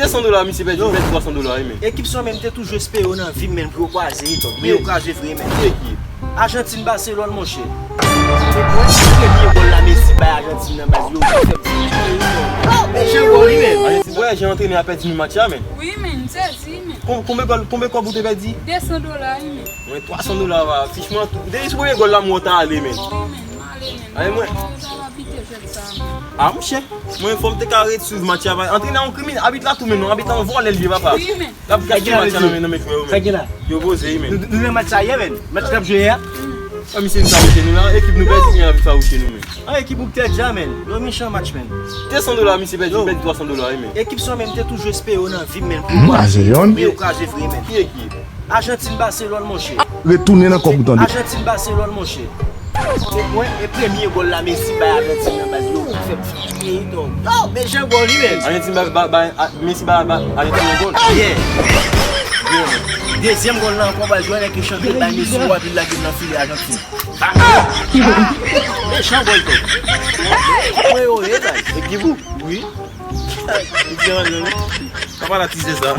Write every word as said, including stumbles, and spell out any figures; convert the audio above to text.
San dola, misye pèdi, pèdi twa san dola, wi, men. Ekip sa menm te toujou espere yo nan vi m, men, pou yo kwaze, men yo kwaze vre, men. Ki ekip? Ajantin, Baselòn, monchè. Se premye gòl la Messi bay Ajantin nan, baz, yo fè. Oh, men jan gòl li, men. Ajantin, wè, jan antrenè a pèdi nou match la, men. Wi, men, m sezi, men. Kon-, konbyen gòl, konbyen kòb ou te pèdi? De san dola, wi, men. Mwen, twa san dola, va. Fich mwen, depi sou premye gòl la, mwen ta ale, men. Wi, men, m ale, men. Ay, mwen. Sa va pite jwèt sa, men. A, monchè. Mwen, fò m te ka ret swiv match la. Antrenè a yon kriminèl, abit la tou, men non, abit la yon vòlè l ye, papa. Wi, men. L ap gache match la nan men, nan men jwè yo, men. Sa gen la? Yo poze, wi, men. Nou, nou nan match sa yè, men. Match k ap jwe yè. A, misye vin fawouche nou la, ekip nou pèdi, men l ap vin fawouche nou, men. A, ekip ou k tèt ja, men. Yo mechan match, men. De san dola, misye pèdi, pèdi twa san dola, wi, men. Ekip sa menm te toujou espere yo nan vi m, men, pou yo kwaze, men yo kwaze vre, men. Ki ekip? Ajantin, Baselòn, monchè. Retounen nan kòb ou, tande. Ajantin, Baselòn, monchè. Se mwen, e premye gòl la Messi bay Ajantin nan, baz, yo fè m fè peyi, donk. Oh, men jan gòl li, men. Ajantin bay, bay, bay, a, Messi bay, bay Ajantin yon gòl. Yeah. Dezyèm gòl la ankò, baz, jwè nèg ki chante bay Messi, w ap lage l nan filè Ajantin. Ah! Men jan gòl, tonton. Mwen yo ye, baz. E Gibou? Wi. Li di anyen, non? Pa pale a ti zè sa.